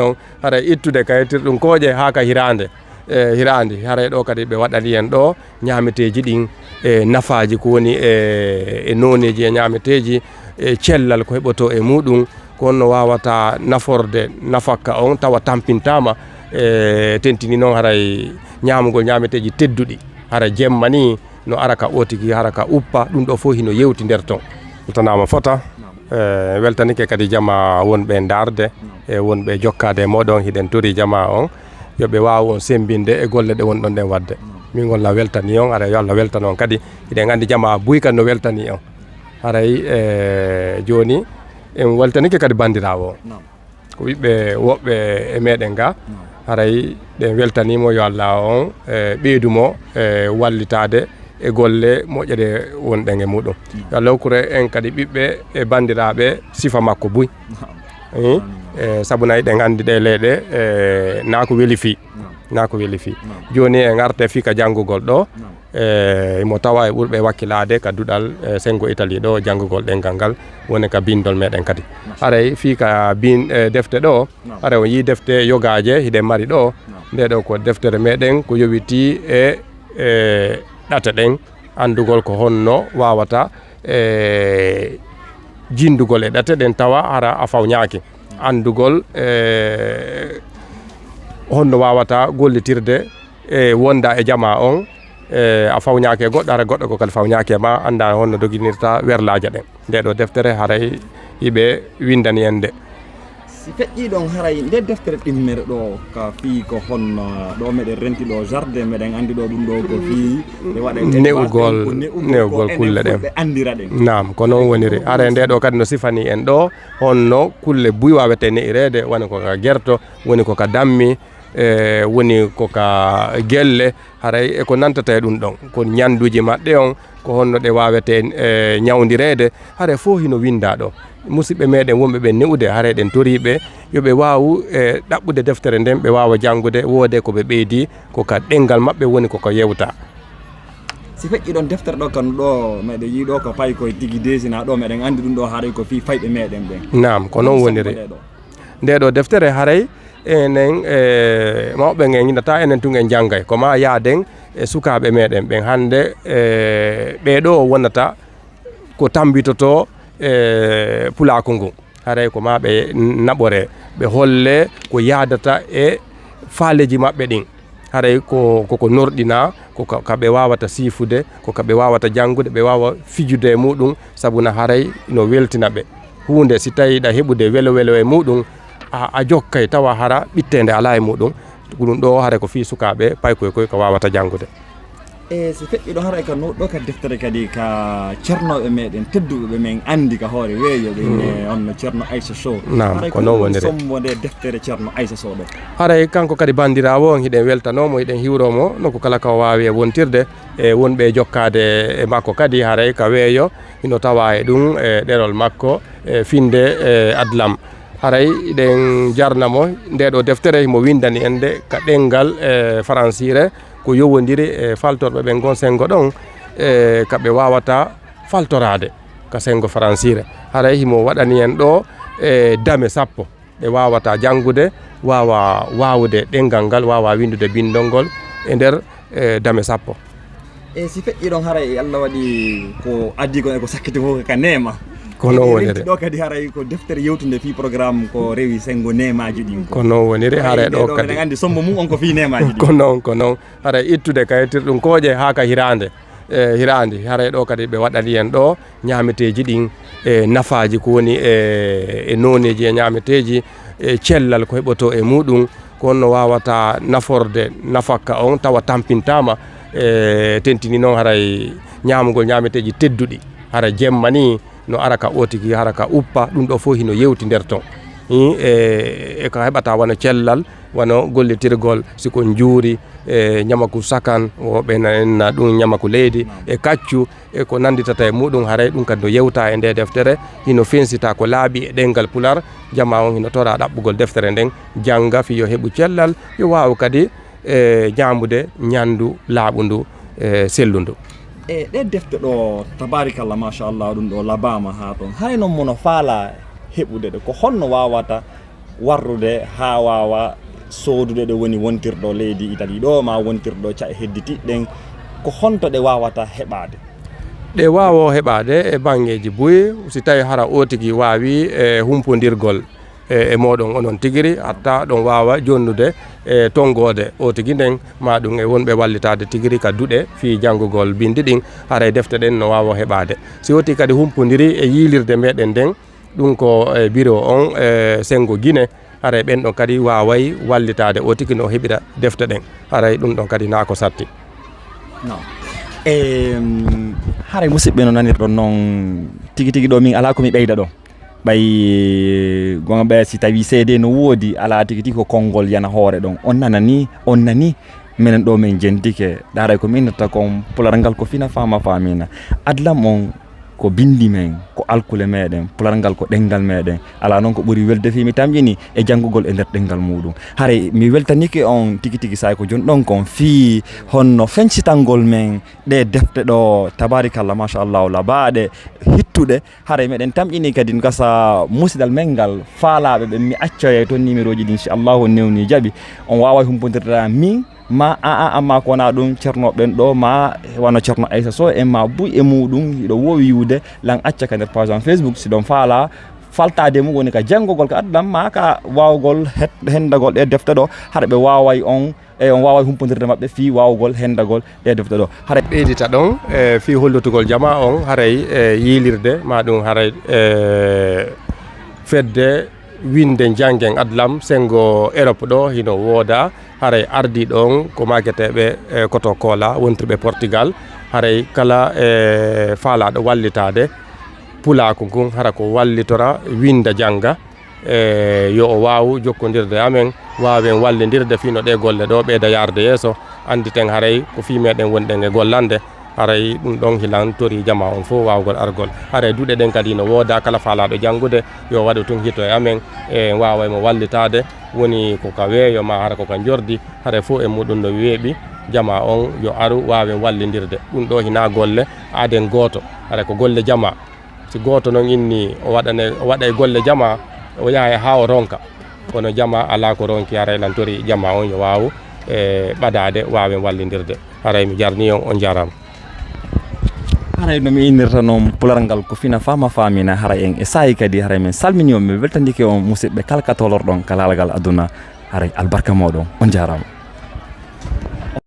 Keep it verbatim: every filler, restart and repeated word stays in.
Noon, haray ittude kaytirɗum kooƴe haa ka hiraande, e hiraande, haray ɗo kadi ɓe waɗani en ɗo ñaameteeji ɗin, e nafaaji ko woni e, e nooneeji e ñaameteeji, e cellal ko heɓotoo e muuɗum, ko honno waawata naforde nafakka on tawa tampintaama, e tentini noon haray ñaamugol ñaameteeji tedduɗi, hara jemma ni no ara ka ootigi, hara ka uppa, ɗum ɗo fof hino yewti nder ton. Weltanaama fota. E, weltanike kadi jama wonɓe ndaarde, e wonɓe jokkaade e mooɗon, hiɗen tori jama on, yo ɓe waawu on semmbinde e golle ɗe wonɗon ɗen waɗde. Min walla weltani on, haray yo Allah weltan on kadi. Hiɗen anndi jama buy kadi no weltani on. Haray, e, jooni, en weltanike kadi banndiraawo o. Ko ɓiɓɓe woɓɓe e meɗen ga, haray ɗen weltaniimo, yo Allah on, e, ɓeydu mo, e, wallitaade e golle moƴƴe ɗe wonɗen e muɗum. Yo Allah hokkure en kadi ɓiɓɓe e banndiraaɓe sifa makko buy. E, sabu na eɗen anndi ɗe leyɗe, e, na ko weli fii. Na ko weli fii. Jooni en arte fii ka janngugol ɗo. E, imo tawa e ɓurɓe wakkilaade ka duɗal, e, senngo Italie ɗo janngugol ɗemngal ngal, woni ka bindol meɗen kadi. Haray fii ka bin-, e, defte ɗo, haray on yii defte yogaaje hiɗen mari ɗo. Nde ɗo ko deftere meɗen ko yowitii e, e, ɗate ɗen, anndugol ko honno waawata, e, jinndugol e ɗate ɗen tawa hara a fawñaaki. Anndugol, e, honno waawata gollitirde e wonda e jama on, e, a fawñaaki e goɗɗo, hara goɗɗo ko kadi fawñaaki e ma, annda honno doginirta werlaaja ɗen. Nde ɗo deftere haray hiɓe winndani en nde. Si feƴƴii ɗon, haray nde deftere ɗimmere ɗo, ka fii ko honno ɗo meɗen renti ɗo jardin, meɗen anndi ɗo ɗum ɗo ko fii nde waɗa e ne'ugol, ko ne'ugol ne'ugol ko enen kulle ɗen. Fulɓe anndira ɗen. Naam, ko noon woniri. Haray nde ɗo kadi no sifani en ɗo honno kulle buy waawete ne'ireede, woni ko ka gerto, woni ko ka dammi, e, woni ko ka gelle, haray e ko nantata e ɗum ɗon. Ko ñannduuji maɓɓe on, ko honno ɗe waawete, e, ñawndireede, haray fof hino winndaa ɗo. Musidɓe meɗen wonɓe ɓen ne'ude, haray ɗen toriiɓe yo ɓe waawu, e, ɗaɓɓude deftere nden, ɓe waawa janngude, woodee ko ɓe ɓeydi, ko ka ɗemngal maɓɓe woni ko ka yewta. Si feƴƴii ɗon deftere ɗo, kan ɗo meɗen yii ɗo ko paykoy tigi deesinaa ɗo, meɗen anndi ɗum ɗo haray ko fii fayɓe meɗen ɓen. Naam, ko noon woniri. Nde ɗo deftere haray enen, e, mawɓe ɓen en ñinndataa, enen tun en janngay. Ko maa yaaden e sukaaɓe meɗen ɓen hannde, e, ɓee ɗo wonata ko tammbitotoo, e, pulaaku ngun. Haray ko maa ɓe naɓoree, ɓe hollee ko yaadata e faaleeji maɓɓe ɗin. Haray ko, ko, ko norɗinaa, ko ka, ka ɓe waawata siifude, ko ka ɓe waawata janngude, ɓe waawa fijude e muɗum, sabu na haray no weltina ɓe. Huunde, si tawii hiɗa heɓude welo welo e muɗum, a, a jokkay tawa hara ɓitteende alaa e muɗum. Ko ɗum ɗo haray ko fii sukaaɓe paykoy koy ko waawata janngude. E si feƴƴi ɗo haray ka no-, ɗo ka deftere kadi ka ceernooɓe meɗen tedduɓe ɓe men anndi ka hoore weeyo, ɓe inne on no Ceerno Aysa Sow. Naam, haray ko ko noon ɗum woniri. Sombo nde deftere Ceerno Aysa Sow ɗo. Haray kanko kadi banndiraawo on, hiɗen weltanoo mo, hiɗen hiwroo mo nokku kala ka o waawi e wontirde, e wonɓe e jokkaade e makko kadi, haray ka weeyo hino tawaa e ɗum, e ɗerol makko, e finnde, e adlam. Haray hiɗen jarna mo, nde ɗo deftere himo winndani en nde ka ɗemngal, e faransiire, ko yowondiri e faltorɓe ɓen ngon senngo ɗon, e ka ɓe waawata faltoraade ka senngo faransiire. Haray himo waɗani en ɗo, e dame sappo. Ɓe waawata janngude, waawa waawude ɗemngal ngal, waawa winndude binndol ngol e nder, e, dame sappo. E si feƴƴi ɗon, haray Allah waɗi ko adii kon e ko sakkiti fof ka neema. Ko noon woniri. Ɗo kadi haray ko deftere yewtunde fii programme ko rewi senngo neemaaji ɗin ko. Ko noon woniri, haray ɗo kadi. Eɗen anndi sombo mum on ko fii neemaaji ɗin. Ko noon, ko noon. Haray ittude kaytirɗum kooƴe haa ka hiraande. E, hiraande, haray ɗo kadi ɓe waɗani en ɗo ñaameteeji ɗin, e nafaaji ko woni e, e nooneeji e ñaameteeji, e cellal ko heɓotoo e muɗum, ko honno waawata naforde nafakka on tawa tampintaama, e tentini noon haray ñaamugol ñaameteeji tedduɗi, hara jemma ni no ara ka ootigi, hara ka uppa, ɗum ɗo fof hino yewti nder ton. Hi, e, e ko heɓata wano cellal, wano gollitirgol, si ko njuuri, e ñamaku sakan, woɓɓe na, na ɗum ñamaku leydi, e kaccu, e ko nannditata e muɗum, haray ɗum kadi no yewta e nde deftere, hino fensita ko laaɓi e ɗemngal Pular, jamaa on hino tora ɗaɓɓugol deftere nden, jannga fii yo heɓu cellal, yo waawu kadi, e ñaamude ñanndu laaɓundu, e sellundu. E ɗe defte ɗo, tabaarikalla, machallah, ɗum ɗo labaama haa ton. Haray non mo no faalaa heɓude ɗe, ko honno waawata warrude haa waawa soodude ɗo woni wontirɗo leydi Itali ɗo, ma wontirɗo ca-, hedditiiɗen, ko honto ɗe waawata heɓaade? Ɗe waawo heɓaade e baŋŋeeji buy, si tawi hara o tigi waawi e humpondirgol e, e mooɗon onon tigiri, hatta ɗon waawa jonnude e tonngoode o tigi nden, ma ɗum e wonɓe wallitaade tigiri ka duɗe fii janngugol binndi ɗin, haray defte ɗen no waawo heɓaade. Si woti kadi humpondiri e yiilirde meɗen nden, ɗum ko e biro on e senngo Gine, haray ɓen ɗon kadi waaway wallitaade o tigi no heɓira defte ɗen. Haray ɗum ɗon kadi naa ko satti. No. Em, haray musidɓe no nanirɗon non, tigi tigi ɗo min alaa ko mi ɓeyda ɗon. Ɓay gonga ɓe si tawi seede no woodi, alaa tigi tigi ko konngol yana hoore ɗon. On nanani, on nani, menen ɗo min jentike. Daaray ko min innata kon pular ngal ko fina faama faamina. Adlam on ko bindi men, ko alkule meɗen, pular ngal ko ɗenngal meɗen. Alaa non ko ɓuri welde fii mi tamƴini e janngugol e nder ɗenngal muuɗum. Haray mi weltanike on tigi tigi saay ko jon ɗon kon fii honno fencitangol men ɗe defte ɗo, tabaarikalla, machallahu, labaaɗe, hittuɗe. Haray meɗen tamƴini kadi gasa musidal men ngal, faalaaɓe ɓe mi accoyay toon numéroji ɗin, si Allahu newni jaɓi, on waaway humpondirde min, ma a, a, amma ko wonaa ɗum, Ceerno ɓen ɗo, ma wano Ceerno Aysa Sow en, ma buy e muuɗum, hiɗo woowi yiwude, lan acca ka nder page am Facebook, si ɗon faalaa faltaade mum woni ka janngugol ka adlam, ma ka waawgol het-, hendagol ɗe defte ɗo, haray ɓe waaway on, e on waaway humpondirde maɓɓe fii waawgol hendagol ɗe defte ɗo. Haray ɓeydita ɗon, e fii hollutugol jamaa on, haray e yiilirde, ma ɗum haray e fedde winnde janngen adlam senngo Erop ɗo hino wooda, haray ardiiɗo on ko maaketeeɓe e koto koola wontirɓe Portugal, haray kala e faalaaɗo wallitaade pulaaku ngun, hara ko wallitora winnda jannga, e yo o waawu jokkondirde e amen, waawen wallindirde fii no ɗee golle ɗo ɓeyda yaarde yeeso, annditen haray ko fii meɗen wonɗen e gollande, haray ɗum ɗon hilan tori jamaa on fof waawgol argol. Haray duɗe ɗen kadi no wooda, kala faalaaɗo janngude yo waɗu tun hito e amen, e waawa mo wallitaade, woni ko ka weeyo ma hara ko ka njordi, haray fof e muɗum no weeɓi, jamaa on yo aru waawen wallindirde. Ɗum ɗo hinaa golle aaden gooto, haray ko golle jamaa. Si gooto non inni o waɗane, o waɗay golle jamaa, o yahay haa o ronka. Kono jamaa alaa ko ronki, haray lan tori jamaa on yo waawu, e, ɓadaade, waawen wallindirde. Haray mi jarni on, on jaaraama. Haray no mi innirta non pular ngal ko fina faama faamina, haray en e saa'i kadi, haray min salmini on, min weltandike on musidɓe kala ka tolorɗon ka laagal aduna, haray albarka mooɗon, on jaaraama.